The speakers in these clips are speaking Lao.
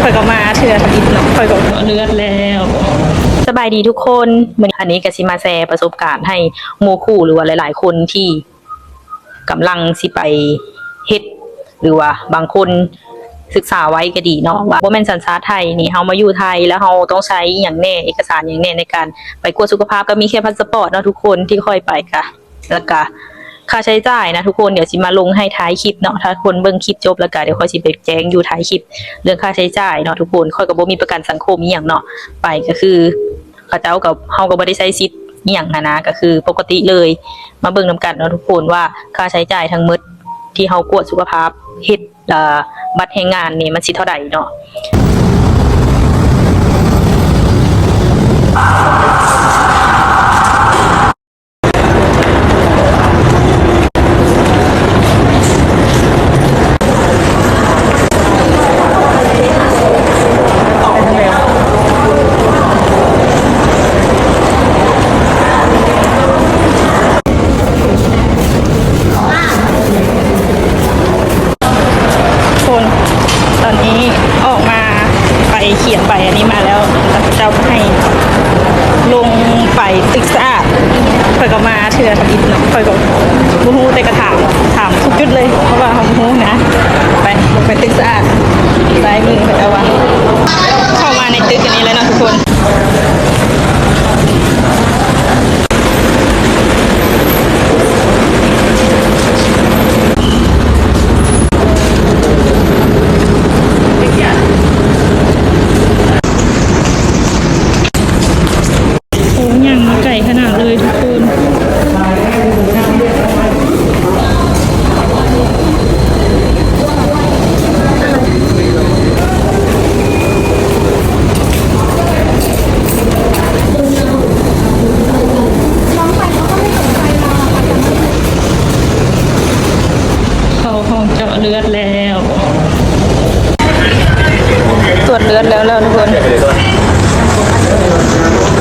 ຂ້ອຍກໍມາເທື່ອທຳອິດເນາະ ຂ້ອຍກໍເລືອດແລ້ວ. ສະບາຍດີທຸກຄົນ, ມື້ນີ້ ອັນນີ້ກໍຊິມາແຊປະສົບການໃຫ້ໝູ່ຄູ່ ຫຼືວ່າຫຼາຍໆຄົນທີ່ກຳລັງຊິໄປເຮັດ ຫຼືວ່າບາງຄົນສຶກສາໄວ້ກໍດີເນາະ ວ່າບໍ່ແມ່ນສັນຊາດໄທນີ້ ເຮົາມາຢູ່ໄທແລ້ວເຮົາຕ້ອງໃຊ້ອີ່ຫຍັງແດ່ ເອກະສານຫຍັງແດ່ໃນການໄປກວດສຸຂະພາບ ກໍມີແຄ່ພາສະປອດເນາະທຸກຄົນ ທີ່ຂ້ອຍໄປກະ ແລ້ວກະຄ່າໃຊ້ຈ່າຍນະທຸກຄົນ ດຽວຊິມາລົງໃຫ້ທ້າຍຄລິບເນາະ. ຖ້າຄົນເບິ່ງຄລິບຈົບແລ້ວກະ ດຽວຂ້ອຍຊິໄປແຈ້ງຢູ່ທ້າຍຄລິບ ເລື່ອງຄ່າໃຊ້ຈ່າຍເນາະທຸກຄົນ. ຂ້ອຍກໍບໍ່ມີປະກັນສັງຄົມອີ່ຫຍັງເນາະ ໄປກໍຄືເຂົາເຈົ້າກໍ ເຮົາກໍບໍ່ໄດ້ໃຊ້ສິດອີ່ຫຍັງຫັ້ນນະ ກໍຄືປົກກະຕິເລີຍ. ມາເບິ່ງນຳກັນເນາະທຸກຄົນ ວ່າຄ່າໃຊ້ຈ່າຍທັງໝົດທີ່ເຮົາກວດສຸຂະພາບ ເຮັດ ເອີ ບັດແຮງງານນີ້ ມັນຊິເທົ່າໃດເນາະ. ຄົນ ຕອນນີ້ອອກມາ ໄປຂຽນໃບອັນນີ້ມາແລ້ວ ເຂົາເຈົ້າໃຫ້ລົງໄປຕຶກສະອາດ. ຂ້ອຍກໍມາເທື່ອທຳອິດເນາະ ຂ້ອຍກໍບໍ່ຮູ້ ແຕ່ກໍຖາມ ຖາມທຸກຈຸດເລີຍ ເພາະວ່າເຮົາບໍ່ຮູ້ນະ. ໄປ ໄປຕຶກສະອາດ ຊ້າຍມືເຂົາເຈົ້າວ່າ ເຂົ້າມາໃນຕຶກອັນນີ້ແລ້ວເນາະທຸກຄົນ. ໂອ້ ຍ່າງມາໄກຂະໜາດເລີຍທຸກຄົນ. ເຂົ້າຫ້ອງເຈາະເລືອດແລ້ວ ກວດເລືອດແລ້ວໆ ທຸກຄົນ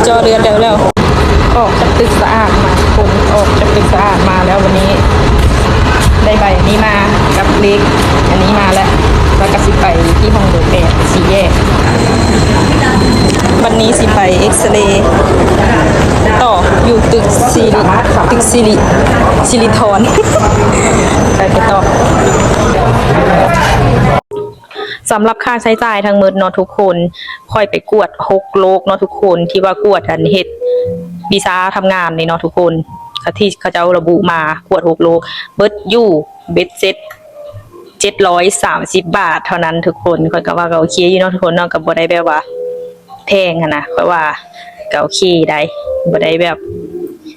ເຈາະເລືອດແລ້ວໆ. ອອກຈາກຕຶກສະອາດມາ ທຸກຄົນ ອອກຈາກຕຶກສະອາດມາແລ້ວ ວັນນີ້ໄດ້ໃບອັນນີ້ມາກັບເລກອັນນີ້ມາແລ້ວ ແລ້ວກໍຊິໄປທີ່ຫ້ອງເບີແປດ ສີ່ແຍກ. ບັດນີ້ຊິໄປເອັກສະເລຕໍ່ຢູ່ຕຶກຊິລິ ຕຶກຊິລິ ຊິລິທອນ ໄປ ໄປຕໍ່. ສຳລັບຄ່າໃຊ້ຈ່າຍທັງໝົດເນາະທຸກຄົນ ຂ້ອຍໄປກວດຫົກໂລກເນາະທຸກຄົນ ທີ່ວ່າກວດອັນເຮັດວີຊາທຳງານນີ້ເນາະທຸກຄົນ ທີ່ເຂົາເຈົ້າລະບຸມາ ກວດຫົກໂລກ ເບິດຢູ່ເບັດເສັດເຈັດຮ້ອຍສາມສິບບາດເທົ່ານັ້ນທຸກຄົນ. ຂ້ອຍກໍວ່າກໍໂອເຄຢູ່ເນາະທຸກຄົນເນາະ ກໍບໍ່ໄດ້ແບບວ່າ ແພງຫັ້ນນະ ຂ້ອຍວ່າກໍໂອເຄໄດ໋ ບໍ່ໄດ້ແບບ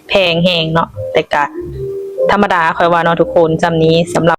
ແພງແຮງເນາະ ແຕ່ກະທຳມະດາ ຂ້ອຍວ່າເນາະທຸກຄົນ ສ່ຳນີ້ສຳລັ